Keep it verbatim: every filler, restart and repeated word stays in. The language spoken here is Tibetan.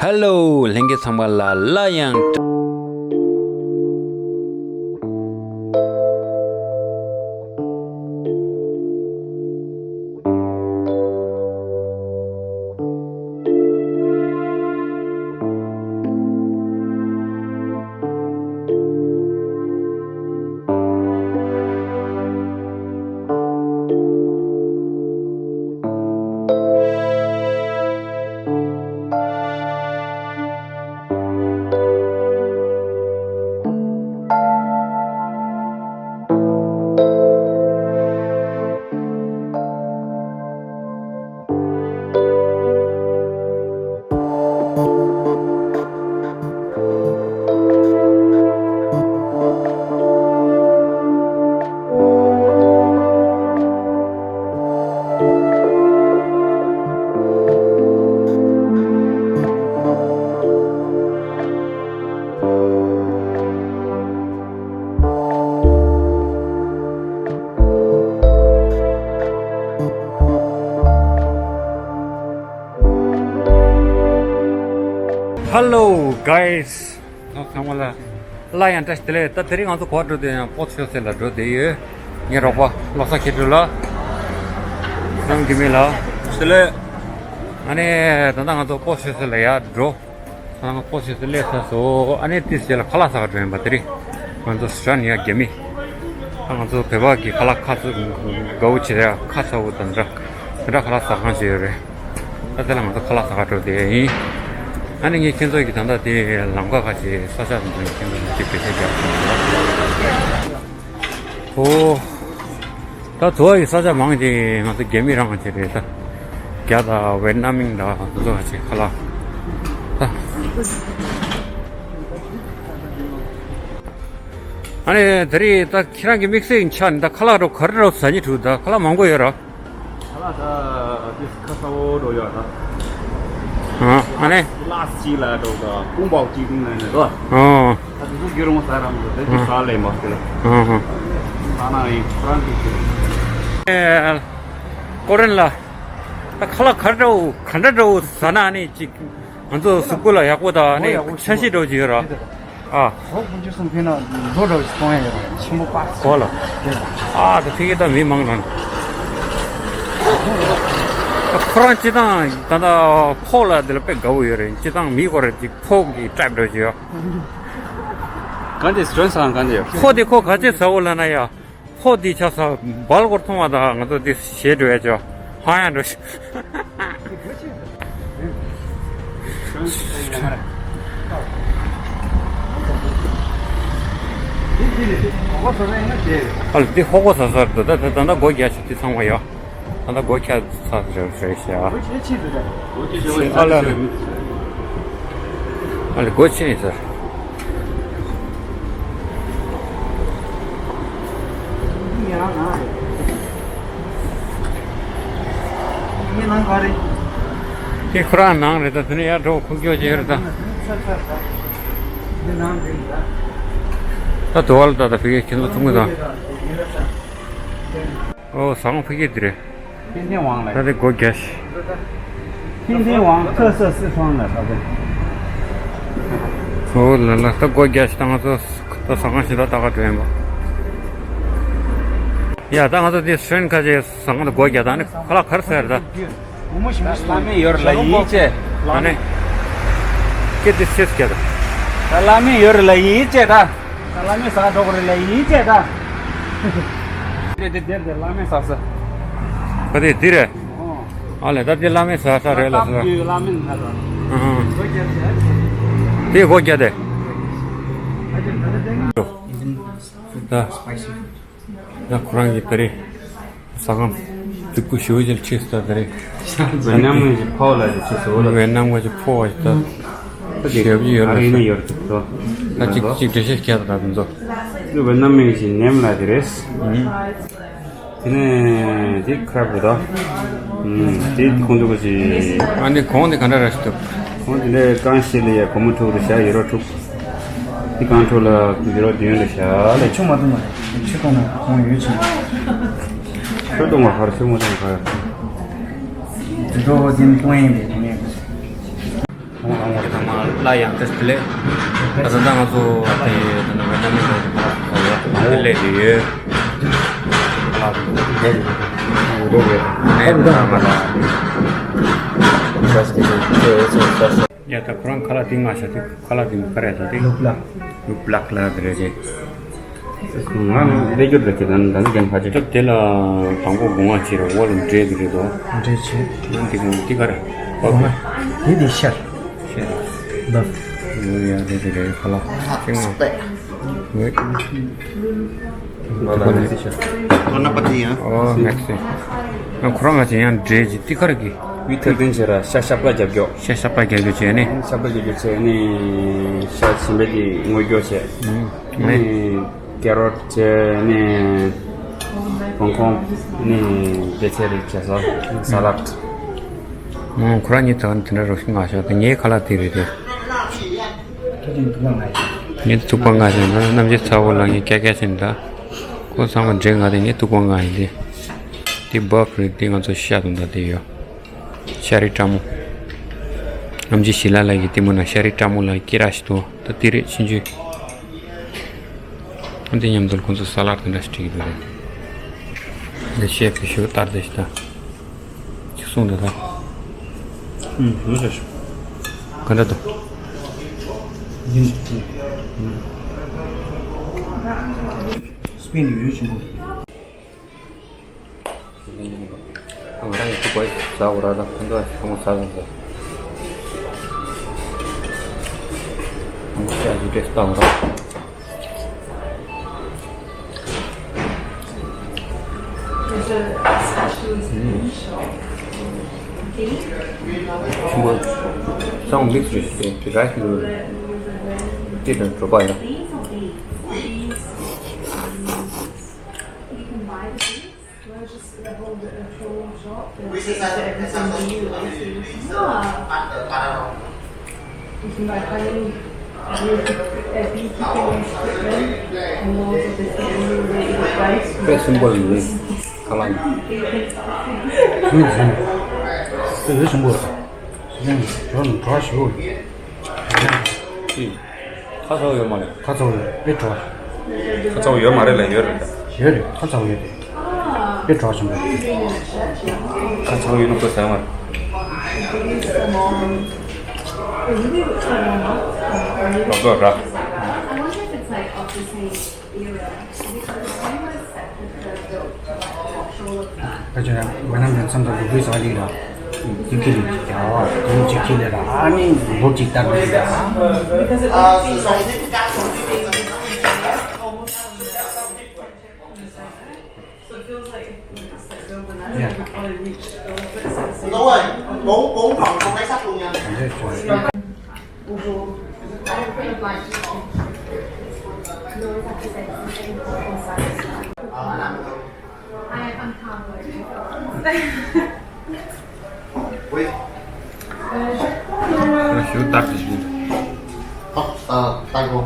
ཧེ་ལོ། ལྷན་རྒྱས་ཚང་མ་ལ་སླར་ཡང་Hello guys. ཚང་མ་ལ་སླར་ཡང་བཀྲ་ཤིས་བདེ་ལེགས། ད་དེ་རིང་ང་ཚོ་ག་པར་འགྲོ་བསྡད་ཡོད། སྤོ་ཤོ་སེ་ལ་འགྲོ་བསྡད་ཡོད། ངའི་རོགས་པ་བློ་བཟང་མཁས་གྲུབ་ལགས། བསོད་ནམས་འགྱུར་མེད་ལགས། བདེ་ལེགས། ཨ་ནི་ད་ལྟ་ང་ཚོ་སྤོ་ཤོ་སེ་ལ་ཡར་འགྲོ། ང་ཚོ་སྤོ་ཤོ་སེ་སླེབས་ཚར་སོང་། ཨ་ནི་ཏོག་ཙམ་རྗེས་ལ་ཁ་ལག་ཟ་ག་འགྲོ་ཡིན་པ། དེ་རིང་ང་ཚོ་ཨོ་སི་ཊྲེ་ལི་ཡ་རྒྱ་མི། ད་ང་ཚོ་བོད་པ་གི་ཁ་ལག་ཁ་ཚ་དགའ་པོ་བྱེད་ཡ་ཁ་ཚ་པོ་དང་འདྲ། དེ་འདྲ་ཁ་ལག་ཟ་ཁང་ཞིག་ཡོད་རེད། ད་དེ་ལ་ང་ཚོ་ཁ་ལག་ཟ་ག་འགྲོ་བསྡད་ཡིན། ཨ་ནི་ངས་ཁྱེད་ཚོ་གི་ད་ལྟ་དེ་ལམ་ཁ་ཁ་ཅིག་ས་ཆ་འདི་ཚོ་ཁྱེད་ཚོ་ལ་ཅིག་འགྲེལ་བཤད་རྒྱག་ཐུབ། ཨོ། ད་དུ་བ་ཡི་ས་ཆ་མང་ཅིག་ང་ཚོ་རྒྱ་མི་རང་ཅིག་རེད་ད། རྒྱ་དང་ཝེད་ནམ་མིང་དང་དེ་ཚོ་ཁ་ཅིག་ཁ་ལག་ད། ཨ་ནི་དེ་རིང་ད་ཁྱེད་རང་གི་དམིགས་བསལ་ཡིན་ཆ་ནི་ད་ཁ་ལག་རོ་ག་རེ་རོ་ཟ་སྙིང་འདོད། ད་ཁ་ལག་མང་པོ་ཡོད་ར། ཁ་ལག་ད་དེ་ཁ་ཚ་པོ་འགྲོ་ཡོད་ད། ཨ་ཨ་ནི། ལགས་གཅིག་ལ་འགྲོ་ད་ཀུང་པའོ་གཅིག་ཀུང་ནང་ནས་ད། ཨོ། ད་དེ་ཚོ་རྒྱུ་རུང་ཟ་ར་མ་ད་དེ་ཟ་ལེ་མ་དེ་ལ། ཨོ་ཧོ། ཟ་ན་ཡིན་ཁོ་རང་གི་ཨེ། ཀོ་རེན་ལ། ད་ཁ་ལག་ག་འདྲ་བོ་ག་འདྲ་འདྲ་བོ་ཟ་ན་ཨ་ནི་གཅིག་ང་ཚོ་གཟུགས་པོ་ལ་ཡག་པོ་དང་ཨ་ནི་འོ་ཡག་པོ་འཆར་གཞི་འདྲ་བོ་ཅིག་ཡོད་ར། ཨ། ཧོ་ཀུན་ཅི་སུམ་ཕི་ན་རྡོ་འདྲ་བོ་ཞིག་གཏོང་ཡ་ཡོད་ར་ཆེན་པོ་པ། གོ་ལ། ཨ་ད་ཕི་གི་ད་མི་མང་རང་། ཁོ་རང་སྤྱི་བཏང་ད་ལྟ་ཕོག་ལ་དེ་ལ་དཔེ་དགའ་བོ་ཡོད་རེད། སྤྱི་བཏང་མི་ཁོ་ར་ཅིག་ཕོག་གི་ཊའིབ་འདྲ་བོ་ཅིག་ཡོད། གང་དེ་སི་ཊོན་སང་གང་དེ་ཡོད། ཕོག་དེ་ཁོ་ག་ཚོད་ཟ་འོ་ལ་ན་ཡ། ཕོ་འདི་ཆ་ས་སྦལ་སྐོར་མཐོང་བ་དང་ང་ཚོ་འདི་ཞེད་འགྲོ་ཡ་ཅོ། ཧ་ཡང་འགྲོ་ཤི། ཨ་ལ་འདི་ཧོ་གོ་ཟ་ས་རེད་ད། ད་ད་ད་སྒོ་རྒྱག་ཤི་འདི་ཚང་མ་ཡོད། ད་ད་སྒོ་ཁྱ་ཚ་རེད་རེད་ཤག་ཨ་ལ་ཨ་ལ་སྒོ་ཕྱེ་ཡིན་ཟེར། དེ་ཁོ་རང་ནང་རེད་ད། དེ་ནས་ཡར་འགྲོ་ཁུག་ཀྱོག་ཅིག་རེད་ད། ད་དུ་བ་ལ་ད་ད་ཕི་གེ་ཁྱེད་ཚོ་ཐུང་གི་ད། ཨོ་ཟ་ཁང་ཕ་གི་འདི་རེད། ཏན་ཏན་ཝང་ལ། ད་དེ་སྒོ་རྒྱག་ཤི། ཏན་ཏན་ཝང་ཁ་ས་སི་ཧྲང་ལ་ཧྲ་པོ། ཨོ་ལ་ལ་ད་སྒོ་རྒྱག་ཤི། ད་ང་ཚོ་ད་ཟ་ཁང་ཞིག་ད་ལྟ་ག་འགྲོ་ཡིན་པ། ཡ་ད་ང་ཚོ་དེ་སུན་ཁ་ཅེ་ཟ་ཁང་དུ་སྒོ་རྒྱག་ད་ནི་ཁ་ལག་གར་ཟེར་ད། བླ་མེད་ཡོད་རེད་ལ་ཡིན་ཅེ། ཨ་ནི། ཀེ་ཏི་སེས་ཀྱ་ད། ད་བླ་མེད་ཡོད་རེད་ལ་ཡིན་ཅེ་ད། ད་བླ་མེད་ཟ་འགྲོ་གི་རེད་ལ་ཡིན་ཅེ་ད། དེ་དེ་དེར་དེ་བླ་མེད་ཟ་ས། ད་དེ་འདི་རེད། ཨོ། ཨ་ལས་ད་དེ་བླ་མེད་ཟ་ས་རེད་ལ་ཟ། བླ་མེད་ཟ་ས། ཨ་ཧ། དེ་སྒོ་རྒྱག་དེ། ད། ཡང་ཁོ་རང་གིས་ད་རེས་ཟ་ཁང་རྫིག་པོ་ཞེ་པོ་ཅིག་ཕྱེས་སོང་ད་རེས། ཝེ་ནམ་གྱི་ཕོ་ལ་ཅིག་ཕྱེས་སོང་ལ། ཝེ་ནམ་གྱི་ཕོ་བ་ད་ཞེ་པོ་ཅིག་ཡོད་ལ། ཨ་ཡིན་ན་ཡོད་ད། ད་ཅིག་ཅིག་འགྲེལ་བཤད་བརྒྱབ་ད་དེ་ཚོ། ཝེ་ནམ་གྱི་ནེམ་ལ་དེ་རེད། དེ་ནས་དེ་ཁྲབ་རེད་ད། དེ་ཁོང་ཚོ་གི་ཅིག་ཨ་ནི་གོང་དེ་ག་འདྲ་ར་ཞིག་འདུག་ཁོང་དེ་འདྲའི་རྐང་ཤེད་ལ་ཡ་སྒོར་མོ་དྲུག་རེད་བཞག་ཡོ་རོ་དྲུག་དེ་རྐང་ཁྲོ་ལ་ཡོ་རོ་བདུན་རེད་བཞག་ལ། ཆུ་མ་བཏུང་བ་ཆུ་བཏུང་ན་གོང་ཡོད་ཆུ། ཆུ་བཏུང་བ་གར་ཆུ་མ་བཏུང་གར། དེ་ཚོ་འཛིན་གཏོང་ཡིན་པས་དེ་ནས། གོང་རང་བ་རེད་ ལ་ཡང་བསྐྱར་བདེ་ལེགས། ད་ལྟ་ང་ཚོ་དེ་ད་ནང་ཝེ་ཏི་ནམ་ནས་ལ་དེ་ལ་བདེ་ལེགས་དེ་ཡོད། ལ་དེ་ནས་ད་ང་ལ་ཡ་ད་ཁོ་རང་ཁ་ལག་དེ་མངགས་ཤག་དེ་ཁ་ལག་དེ་ག་རེ་ད་དེ་ལུག་ལག་ལུག་ལག་ལ་དེ་རེད་ཅེ། ང་ལས་རྒྱུ་རེད་ཀྱི་ད་ད་ནི་རྒན་ཕ་ཆེ། སྐབས་དེ་ལ་དང་པོ་སྒོ་ང་ཕྱེ་ར་འོག་ལ་འབྲས་དེ་རེད་དོ། འབྲས་ཆེ། ཡང་དེ་གང་དེ་ག་རེ། སྒོ་ང་དེ་དེ་ཤར། ཤར། བབ། ཡོད་ཡ་རེད་རེད་རེད་ཁ་ལག་ཅིག་ང་། ཡོད། ང་ལ་མེག་སི་ཤར། ཁོ་ན་པ་དེ་ཡང་། ཨོ་མེག་སི། ང་ཁོ་རང་ང་ཅི་ཡང་འབྲས་ཅི་དེ་ག་རེ་གི། མི་ཐེར་འདོན་བྱས་ར་ཤ་ཤ་པ་རྒྱབ་སྐྱོ། ཤ་ཤ་པ་རྒྱབ་སྐྱོ་བྱས་ནས། ཤ་པ་རྒྱབ་སྐྱོ་བྱས་ནས་ཤ་ཆེན་པོ་དེ་ངོ་སྐྱོ་བྱས། ཨུམ། ནས། ཀེ་རོཊ་བྱས་ནས་ཧོང་ཀོང་ནས་འབྲས་ཚལ་རིགས་བྱས་སོ། ས་ལད། ཨང་ཁོ་རང་གཉིས་ད་དེ་འདྲ་རོ་ཞིག་མངགས་ཤག་དེ་ངའི་ཁ་ལག་དེ་རེད་དེ། ངས་ཐུག་པ་མངགས་ཤག་ན་རྣམ་འབྱེད་ཚ་བོ་ལ་ངས་ཀྱ་ཀྱ་ཟེར་ད། ཁོ་ཚང་མ་འདྲེ་མངགས་དེ་ངས་ཐུག་པ་མངགས་ཡིན་དེ། དེ་བབ་རེད་དེ་ང་ཚོ་ཤ་དང་ད་དེ་ཡོད། ཤ་རི་ཀྲ་མོ། ཨམ་ཆི་ཞི་ལ་ལ་གི་ལྟད་མོ་ན་ཤ་རི་ཀྲ་མོ་ལ་ཀི་ར་ཞིག་ཏུ་ད་དེ་རེད་ཕྱིན་ཆུ། ཨ་འདི་མཉམ་དུ་ཁོང་ཚོ་ས་ལར་དེ་འདྲ་ཞིག་བྲིས་ཀྱི་འདུག་རེད། འདི་ཤེས་པའི་ཤུགས་ལྟར་དེ་ཞིག་ད། ཅིག་གསུངས་འདུག་ད། ཨུམ་མི་ཤེས་ཤོག་ག་འདྲ་འདུག་ཡིན། སྤིན་ཡོད་ཆེན་པོ། ང་རང་གི་ཐུག་པ་ཟ་འོ་ར་ད་ཁོང་ཚོ་ཁོང་ཟ་ཟ་ཟ། ཁོང་ཚོ་ཡ་ཇི་ཏྲེ་སྟ་འོ་ར། ཆུ་བོ་སང་མིག་སུ་ཞིག་དེ་ར་ཞིག་ལོ་དེ་དང་གྲོད་པ་ཡ། དཔེ་སིམ་པོལ་ཡིན། ཁ་ལག་ཡིན། དཔེ་སིམ་པོལ། དཔེ་ཡོད་སིམ་པོལ། ཡང་ཇོན་བྲོ་ཞུ། ཁ་ཚ་བོ་ཡོད་མ་རེད། ཁ་ཚ་བོ་ཡོད་དཔེ་བྲོ། ཁ་ཚ་བོ་ཡོད་མ་རེད་ལ་ཡོད་རེད། ཡོད་རེད། ཁ་ཚ་བོ་ཡོད་རེད། དཔེ་བྲོ་བྱུང་བ་རེད། ཁ་ཚ་བོ་ཡོད་ན་དཔེ་ཟ་ཡོད་མ་རེད། ལོག་ལོག་ར། ཨ་ཅག་ཝེ་ནམ་རང་མཚམས་དང་སྒུག་སྒུག་ཟ་ལི་ར། ཅིག་ཁྱི་ལི་ཅིག་ཀྱང་བ་དུང་ཅིག་ཁྱི་ལི་ར་ཨ་ནི་འབུར་ཅིག་བསྟར་མི་ར། ཞུ་དག་ཅིག་ཞུ། ཨ། ཨ། ལྟ་གོ།